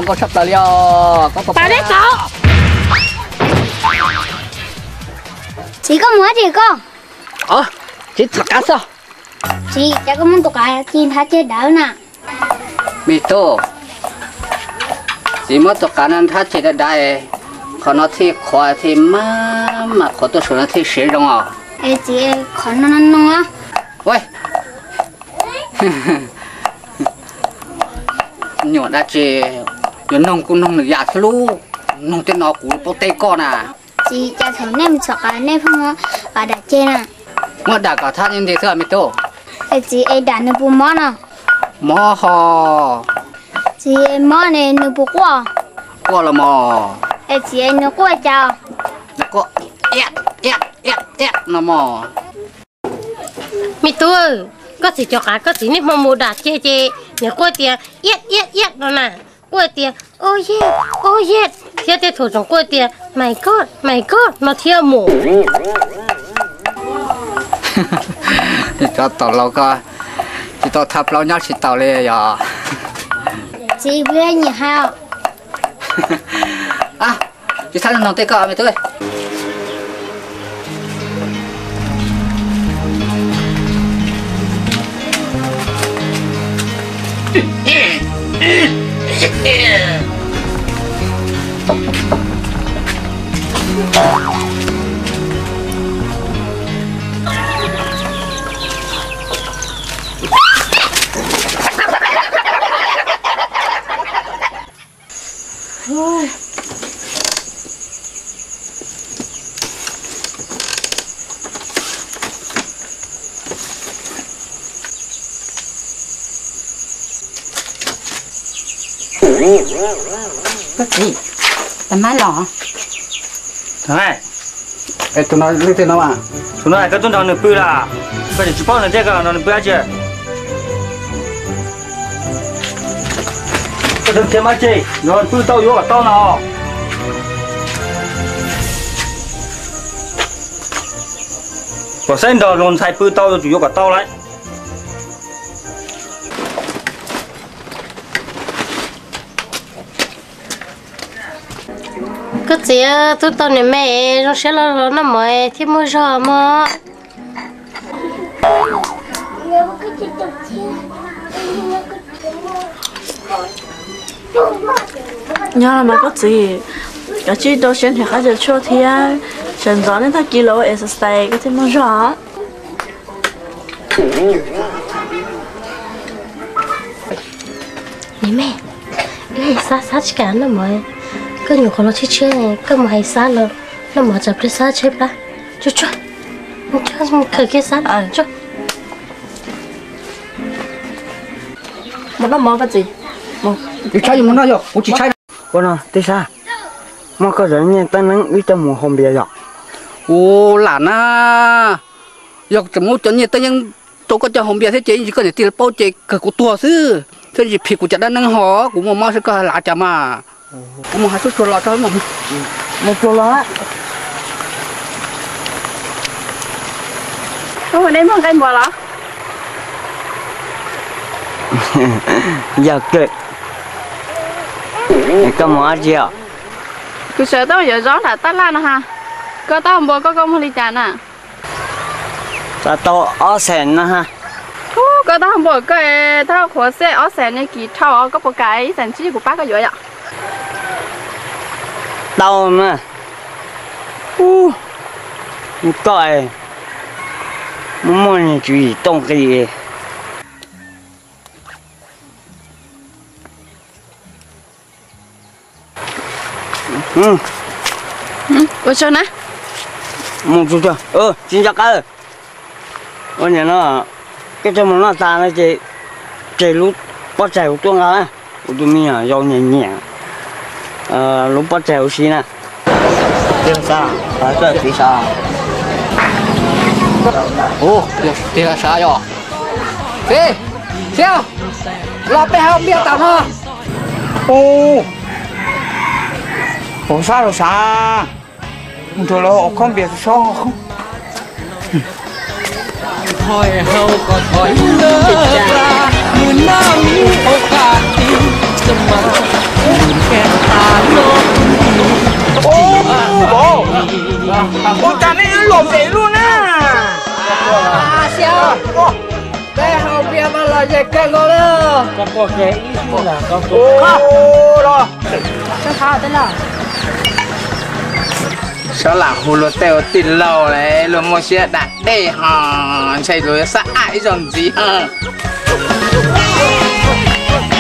Koj tshaj plaws li os, koj pab dej tau. Txiv, koj mus dab tsi koj? Txiv txhom qab xwb. Txiv, cas koj muab tus qav ci nrhab ceg dawb na? Me tub, txiv muab tus qav no nrhab ceg dawb dawb, qhov no thiaj qhuav thiaj maj mam qhuav tuaj saum no thiaj siav zoo os. Es txiv, qhov no no no. Ua, nyuam dab tsi, yuav noog kuj noog nws yam xwb lub, noog tej no kuv paub teb koj na. Txiv, cas thaum nej mus txhom qav nej pheej muab qav dam ceg na? Muab dam kom thab nti xwb me tub. Es txiv, es dam nws puas mob no? Mob ho. Txiv, mob ne nws puas quaj? Quaj los mog. Es txiv, nws quaj cas? Nws quaj iab iab iab iab no mog. Me tub, koj txiv cov qav koj txiv niaj hmo mus dam ceg ces nws quaj tias iab iab iab no na, quaj tias oh yeah, oh yeah, thiab tej thaum tseem quaj tias my god, my god no thiab mus. Cov tau laus ko tsis tau thab plaub nyob tsis taus li yog. Txiv, nyiam hais. Tsis txhob noog tej ko me tub. Koj txiv, tau mab los. Tus no leej twg no? Tus no koj tuaj nrog nws pw los? Koj tsis paub nws thiab koj nrog nws pw dab tsi? Koj tsis thiab mab tsi, nrog pw tau yuav kom tau no. Kom saib nrog luag ntxhais pw tau yuav tsum yuav kom tau lauj. Koj txiv, tub tau niam me zoo siab los los noj mov thiab muaj zog mog. Nyob los mas koj txiv, kav tsij rau siab nrhiav qab cov tshuaj thiab sawv ntxov nej tag kis los ua exercise koj thiaj muaj zog. Niam me, wb hais Xab, Xab tsis kam noj mov, koj nyuam qhuav los tshiab tshiab, koj mus hais Xab los noj mov tsam pliag Xab tshaib plab. Tsuag tsuag, khaws kiag Xab tsuag. Mus noj mov koj txiv. Kuv tshaib yuav mus noj yog kuv tsis tshaib. Ua no tij Xab, muaj koj cov nyiaj teeb neeb wb coj mus haus npias yom? Ua lam na, yog tseem muab cov nyiaj teeb neeb rau koj coj haus npias thiab ces ib ntsis koj niam tij paub ces kawg kuv tuag xwb, thiab tsis phim kuv cov dab neeb ho kuv muaj mob seb koj lav cas mas. Kuv mus hais tub tsuag los tso. Mus tsuag los. Ub, nej muag nqaij npua los? Yog kawg. Koj mus dab tsi os? Kuv sawv tau yuav zaub nram tab laj no ha. Koj taub hau npua koj, koj muag li cas na? Tau ob xees no ha. Ub, koj taub hau npua koj, taub hau qhuav xej ob xees ne, kis dhau, koj puas kam ib xees tsib kuv pab koj yuav yom? Tau na. Ub, koj muaj muaj tswv yim tooj qis. Ua tsaug na. Mus tsuag tsuag, tsis nco qab. Ua niam no, koj coj mus noj tas no ces tseg lub pob tsaig kuv tuaj nqa na. Kuv tus me nyuam yaus nyiam nyiam lub pob tsaig huv si na. Tig los sav, tig los sav yog. Xib, xib, los peb hau npias tas no. Ub, hauv sab los sav, nrog lawv hauv khob npias sob. Ua cas nej lom zem luaj na? Peb haus pias mas lom zem kawg nkaus li. Sab lam hu luag tej ua tij laug lawm, luag muaj siab dam dej ho, ntshai luag yuav xab aj ib zaug ntxiv ho.